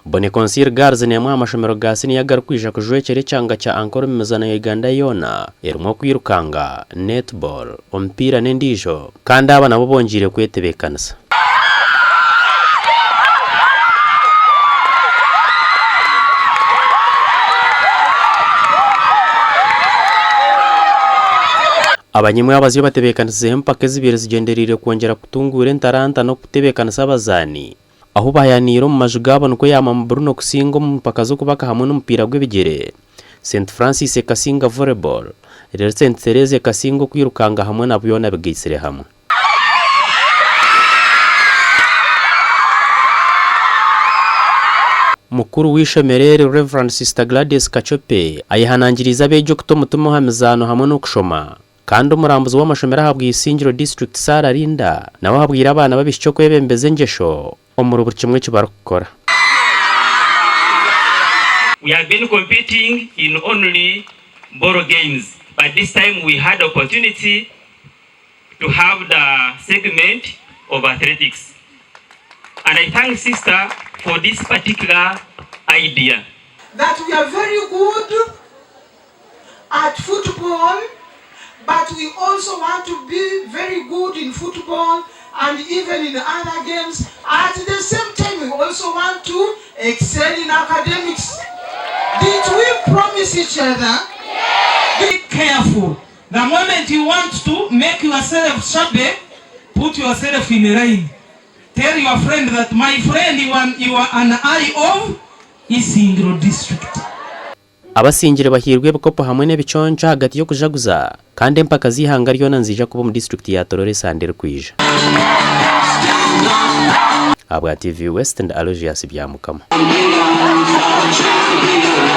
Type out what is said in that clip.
Boniconsil Girls n'emwe aha mashomero ga siniya agarikwija kujwekyera ekyanga kya Ankole omu mizaano ya Uganda yoona erimu okwirukanga, netball, omupiira n'endiijo kandi aba nabo bongyeire kwetebeekanisa. Abanyamwe abazyo batebeekanisizeho empaka ezibaire zigyendereire kwongyera kutunguura entaranta n'okutebeekanisa abazaani ahu baayaniire omu maju gaabo nikwo yaamamu Bruno kusinga omu mpaka z'okubaka hamwe n'omupiira gw'ebigyere, St Francis ekasinga Volleyball, reero St Theresa ekasinga okwirukanga hamwe na byona bigaitsire hamwe. Mukuru w'eishomero eri, Rev. Sister Gladys Kachope ayehanangiriize abeegi okuta omutima aha mizaano hamwe n'okushoma. Kandi omurambuzi w'amashomero aha Bwisingiro District Sarah Linda nawe ahabwire abaana b'abaishiki okwebembeza engyesho omuri buri kimwe eki barikukora. We have been competing in only ball games but this time we had opportunity to have the segment of athletics and I thank sister for this particular idea. That we are very good at football but we also want to be very good in football and even in other games at the same time we also want to excel in academics did we promise each other? Be careful the moment you want to make yourself shabby put yourself in a line tell your friend that my friend you are, you are an eye of Isingiro district. Abasingire bahairwe ebikopo hamwe n'ebiconco ahagati y'okujaguza kandi empaka z'eihanga ryona niziija kuba omu disiturikiti ya Tororo esande erikwija. Ahabwa TV West ndi Aloysius Byamukama.